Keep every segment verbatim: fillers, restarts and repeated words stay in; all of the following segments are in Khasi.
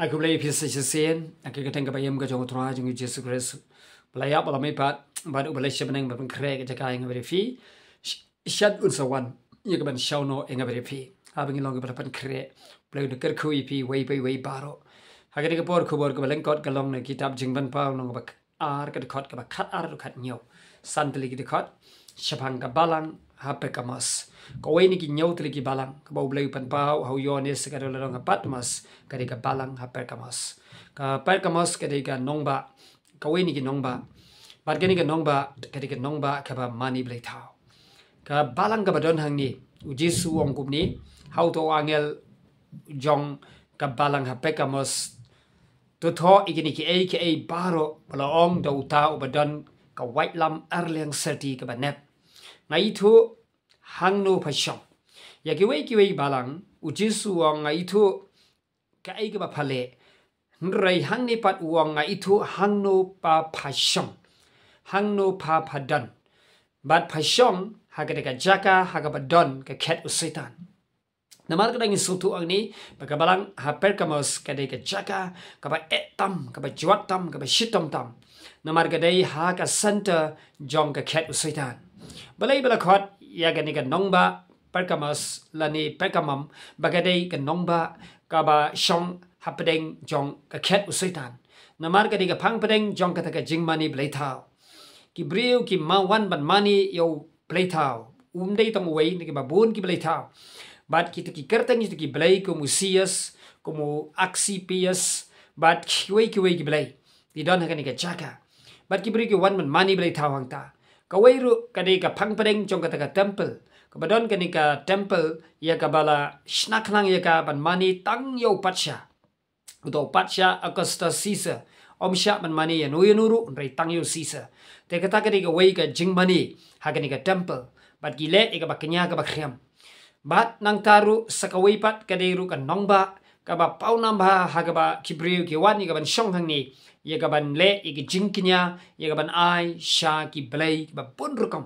Ai khublei phi sa shisien, ha ka kyrteng kaba ïeid ka jong u Trai jong u Jisu Khrist. Ba la ïap, ba la mihpat, bad uba leit sha bneng ban pynkhreh ka jaka ïa nga bad ïa phi. Sh-, shad un sa wan ïa ka ban shong noh ïa nga bad ïa phi. Haba ngi long kiba la pynkhreh, U Blei un da kyrkhu ïa phi, wei pa wei baroh. Ha kane ka por khubor kaba lyngkot ka long na ka kitab Jingpynpaw lynnong ba ar, ka dkhot kaba khatar haduh khathynñiew. San tylli ki dkhot shaphang ka balang ha Pergamos. Kawei na ki hynñiew tylli ki balang kaba U Blei u pynpaw ha u Ïoannis ha ka dewlynnong ha Patmos, ka dei ka balang ha Pergamos. Ka Pergamos ka dei ka nongbah, kawei na ki nongbah. Bad kane ka nongbah ka dei ka nongbah kaba mane blei thaw. Ka balang kaba don hangne, u Jisu u ong kumne ha uto u angel jong ka balang ha Pergamos: To thoh ïa kine kiei kiei baroh ba la ong da uta uba don ka waitlam arliang syrti kaba nep. Nga ithuh hangno pha shong. Ïa kiwei kiwei balang u Jisu u ong, nga ithuh kaei kaba pha leh. Hynrei hangne pat u ong, nga ithuh hangno pha, pha shong, hangno pha, pha don. Bad pha shong ha kata ka jaka ha kaba don ka khet u Soitan. Namar kata ngi sngewthuh hangne ba ka balang ha Pergamos ka dei ka jaka kaba eh tam, kaba jwat tam, kaba shitom tam. Namar ka dei ha ka center jong ka khet u Soitan. Balei ba la khot ïa kane ka nongbah Pergamos lane Pergamum, ba ka dei ka nongbah kaba shong hapdeng jong ka khet u Soitan. Namar ka dei ka phang pdeng jong kata ka jingmane blei thaw. Ki briew ki wan ban mane ïa u blei thaw. Um dei tang uwei, na kiba bun ki blei thaw. Bad kita ki kyrteng kita ki blei kum u Zeus, kum u Asclepius, bad kiwei kiwei ki blei ki don ha kane ka jaka. Bad ki briew ki wan ban mane blei thaw hangta. Kawei ruh ka dei ka phang pdeng jong kata ka temple, kaba don kane ka temple ïa kaba la shna khnang ïa ka ban mane tang ïa u patsha. Uto u patsha Augustus Caesar um shah ban mane ïano ïano ruh, hynrei tang ïa u Caesar. Te kata ka dei kawei ka jingmane ha kane ka temple. Bad ki leh ïa kaba kñia kaba khriam. Bad nangta ruh sa kawei pat ka dei ruh ka nongbah kaba paw nam bha ha kaba ki briew ki wan ïa kaban shong hangne, ïa kaban leh ïa ka jingkñia, ïa kaban ai sha ki blei kiba bun rukom.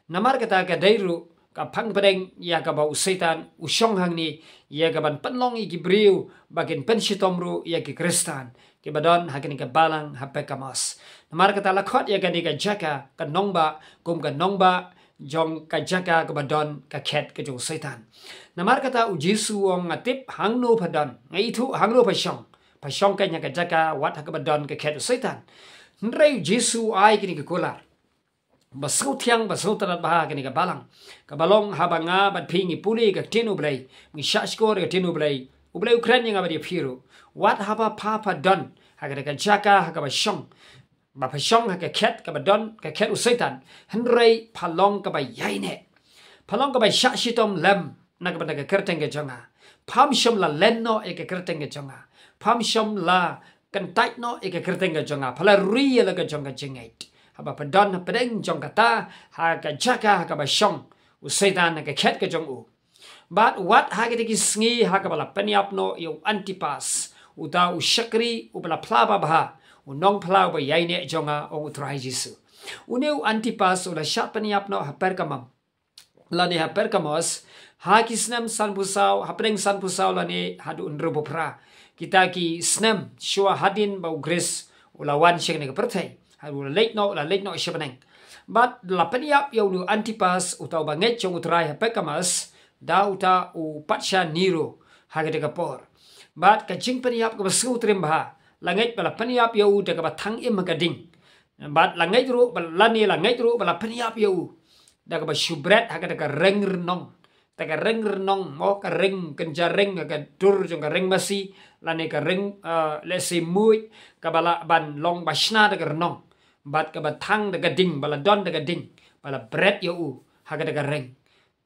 Namar kata ka dei ruh ka phang pdeng ïa kaba u Soitan u shong hangne, ïa kaban pynlong ïa ki briew ba kin pynshitom ruh ïa ki Khristan kiba don ha kane ka balang ha Pergamos. Namar kata la khot ïa kane ka jaka, ka nongbah, kum ka nongbah jong ka jaka kaba don ka khet ka jong u Soitan. Namar kata u Jisu u ong, nga tip hangno pha don, nga ithuh hangno pha shong. Pha shong keiñ ha ka jaka wat ha kaba don ka khet u Soitan. Hynrei u Jisu u ai kine ki kular ba sngewthiang, ba sngewtynnad bha ha kane ka balang, kaba long haba nga bad phi ngi pule ka ktien U Blei, ngi shah shkor ka ktien U Blei, U Blei u kren ïa nga bad ïa phi ruh. Wat haba pha, pha don ha kata ka jaka ha kaba shong, ba pha shong ha ka khet kaba don ka khet u Soitan, hynrei pha long kaba ïaineh, pha long kaba shah shitom lem na ka bynta ka kyrteng ka jong nga. Pham shym la len noh ïa ka kyrteng ka jong nga. Pham shym la kyntait noh ïa ka kyrteng ka jong nga. Pha la ri ïa la ka jong ka jingngeit. Haba pha don hapdeng jong kata, ha ka jaka ha kaba shong u Soitan ha ka khet ka jong u. Bad wat ha kita ki sngi ha kaba la pynïap noh ïa u Antipas, uta u shakri uba la phla babha, u nongphla uba ïaineh jong nga, ong u Trai Jisu. Une u Antipas u la shah pynïap noh ha Pergamum, lane ha Pergamos, ha ki snem sanphew saw, hapdeng sanphew saw lane haduh hynriewphew phra. Kita ki snem shuwa hadien ba u Khrist u la wan sha kane ka pyrthei. Ha u la leit noh, u la leit noh sha bneng. Bad la pynïap ïa u Antipas, uta uba ngeit jong u Trai ha Pergamos, da uta u patsha Nero ha kata ka por. Bad ka jingpynïap kaba sngewtriem bha, la ngeit ba la pynïap ïa u da kaba thang im ha ka ding. Bad la ngeit ruh ba, lane la ngeit ruh ba la pynïap ïa u da kaba shu bret ha kata ka ring rnong. Kata ka ring rnong, mo, ka ring kynja ring, ka dur jong ka ring masi, lane ka ring, eh, lehse muid, kaba lah ban long ba shna da ka rnong. Bad kaba thang da ka ding, ba la don da ka ding, ba la bret ïa u ha kata ka ring.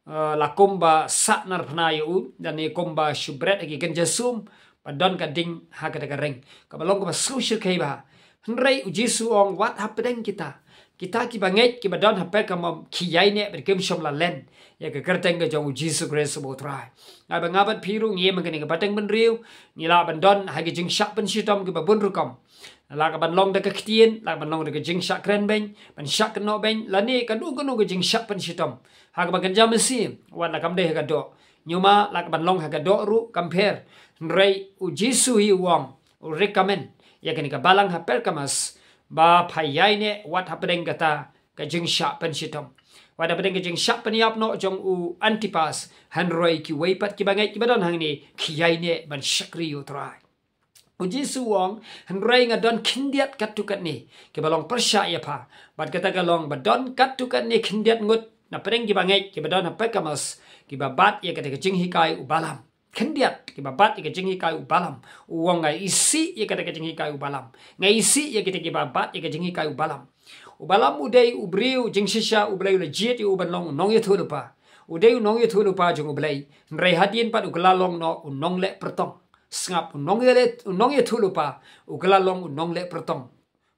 Eh, la kumba sah narphna ïa u, lane kumba shu bret ha ki kynja sum, ba don ka ding ha kata ka ring. Kaba long kaba sngewshyrkhei bha. Hynrei u Jisu u ong, wat hapdeng kita, kita kiba ngeit, kiba don ha Pergamum, ki ïaineh bad kim shym la len ïa ka kyrteng ka jong u Jisu Khrist uba u Trai. Nga bad, nga bad phi ruh ngi im ha kane ka pateng bynriew, ngi lah ban don ha ki jingshah pynshitom kiba bun rukom. La ka ban long da ka ktien, la ka ban long da ka jingshah kren beiñ, ban shah kynnoh beiñ, lane kano kano ka jingshah pynshitom ha kaba kynja mynsiem, wat la kam dei ha ka doh. Ñiuma la ka ban long ha ka doh ruh kam pher. Hynrei u Jisu hi u ong, u recommend ïa kane ka balang ha Pergamus ba pha ïaineh wat hapdeng kata ka jingshah pynshitom, wat hapdeng ka jingshah pynïap noh jong u Antipas, hynrei kiwei pat kiba ngeit kiba don hangne ki ïaineh ban shakri ïa u Trai. U Jisu u ong, hynrei nga don khyndiat katto katne kiba long pyrshah ïa pha, bad kata ka long ba don katto katne khyndiat ngut napdeng kiba ngeit kiba don ha Pergamus kiba bat ïa kata ka jinghikai u Balaam. Khyndiat kiba bat ïa ka jinghikai u Balaam. U ong, nga isih ïa kata ka jinghikai u Balaam. Nga isih ïa kita kiba bat ïa ka jinghikai u Balaam. U Balaam u dei u briew jingshisha U Blei u la jied ïa u ban long u nongïathuhlypa. U dei u nongïathuhlypa jong U Blei, hynrei hadien pat u kylla long noh u nongleh pyrtong. Sngap, u nongïaleh, u nongïathuhlypa u kylla long u nongleh pyrtong.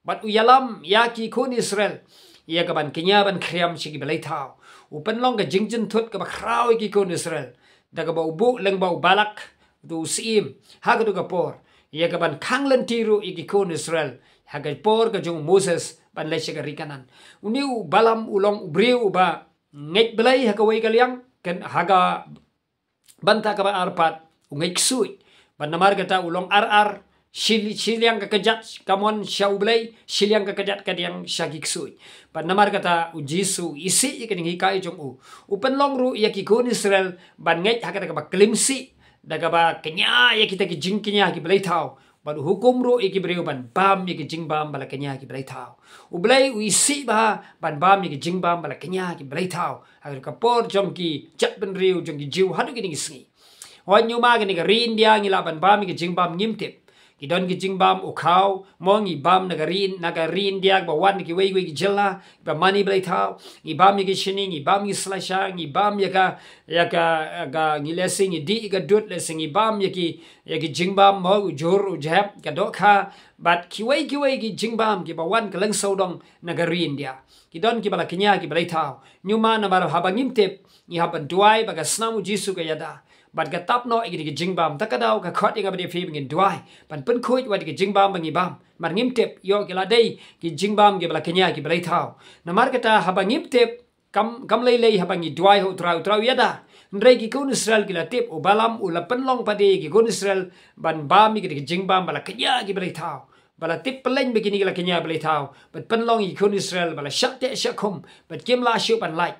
Bad u ïalam ïa ki khun Israel ïa ka ban kñia ban khriam sha ki blei thaw. U pynlong ka jingjynthut kaba khraw ïa ki khun Israel da kaba u buh lyngba u Balak, uto u syiem, ha kato ka por, ïa ka ban khang lynti ruh ïa ki khun Israel ha ka por ka jong u Moses ban leit sha ka ri Kanaan. Une u Balaam u long u briew uba ngeit Blei ha kawei ka liang, kan ha ka bynta kaba ar pat u ngeit ksuid. Bad namar kata u long ar ar, shi, shiliang ka kjat ka mon sha U Blei, shiliang ka kjat ka diang sha ki ksuid. Bad namar kata u Jisu u isih ïa ka jinghikai jong u. U pynlong ruh ïa ki khun Israel ban ngeit ha kata kaba klim sih, da kaba kñia ïa kita ki jingkñia ki blei thaw. Bad u hukum ruh ïa ki briew ban bam ïa ki jingbam ba la kñia ki blei thaw. U Blei u isih bha ban bam ïa ki jingbam ba la kñia ki blei thaw ha ka por jong ki jaitbynriew jong ki Jiw haduh kine ki sngi. Hooid, ñiuma kane ka ri India ngi lah ban bam ïa ki jingbam, ngim tip. Ki don ki jingbam u khaw, mo, ngi bam na ka ri, na ka ri India ba wan na kiwei kiwei ki jylla, ba mane blei thaw. Ngi bam ïa ki shini, ngi bam ïa ki slasha, ngi bam ïa ka, ïa ka, ïa ka, ngi lehse ngi dih ïa ka dud, lehse ngi bam ïa ki, ïa ki jingbam, mo, u jhur, u jhep, ka dohkha, bad kiwei kiwei ki jingbam kiba wan kylleng sawdong na ka ri India. Ki don kiba la kñia ki blei thaw. Ñiuma namar haba ngim tip, ngi hap ban duwai ba ka snam u Jisu ka ïada. Bad ka tap noh ïa kine ki jingbam. Ta ka daw ka khot ïa nga bad ïa phi ba ngin duwai ban pynkhuid wat ïa ki jingbam ba ngi bam. Namar ngim tip, ïoh ki la dei ki jingbam kiba la kñia ki blei thaw. Namar kata haba ngim tip, kam, kam lei lei haba ngi duwai ha u Trai, u Trai u ïada. Hynrei ki khun Israel ki la tip, u Balaam u la pynlong pat ïa ki khun Israel ban bam ïa ki jingbam ba la kñia ki blei thaw. Ba la tip pylleng ba kine ki la kñia blei thaw. Bad pynlong ïa ki khun Israel ba la shah teh shah khum, bad kim lah shuh ban lait.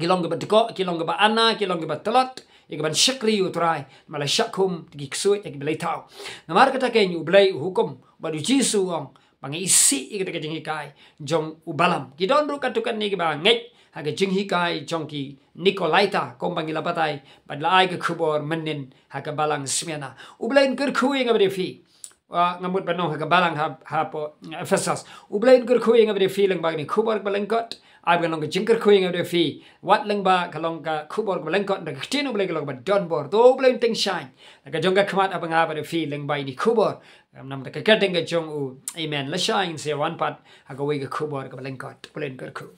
Ki long kiba dkoh, ki long kiba ana, ki long kiba tlot ïa ka ban shakri ïa u Trai, namar la shah khum da ki ksuid ïa ki blei thaw. Namar kata keiñ u Blei u hukum, bad u Jisu u ong, ba nga isih ïa kata ka jinghikai jong u Balaam. Ki don ruh katto katne kiba ngeit ha ka jinghikai jong ki Nikolaita, kumba ngi la batai bad la ai ka khubor mynnin ha ka balang Smyrna. U Blei un kyrkhu ïa nga bad ïa phi. Ah, nga mut ban ong ha ka balang ha, hapoh Ephesus. U Blei un kyrkhu ïa nga bad ïa phi lyngba kane ka khubor kaba lyngkot. Ai ba kan long ka jingkyrkhu ïa nga bad ïa phi wat lyngba ka long ka khubor kaba lyngkot, da ka ktien u Blei ka long kaba don bor. To u Blei un tyngshaiñ na ka jong ka khmat ha nga bad ïa phi lyngba ine i khubor. Namar ka kyrteng ka jong u. Amen. Lashai ngin sa ïa wan pat ha kawei ka khubor kaba lyngkot. U Blei un kyrkhu.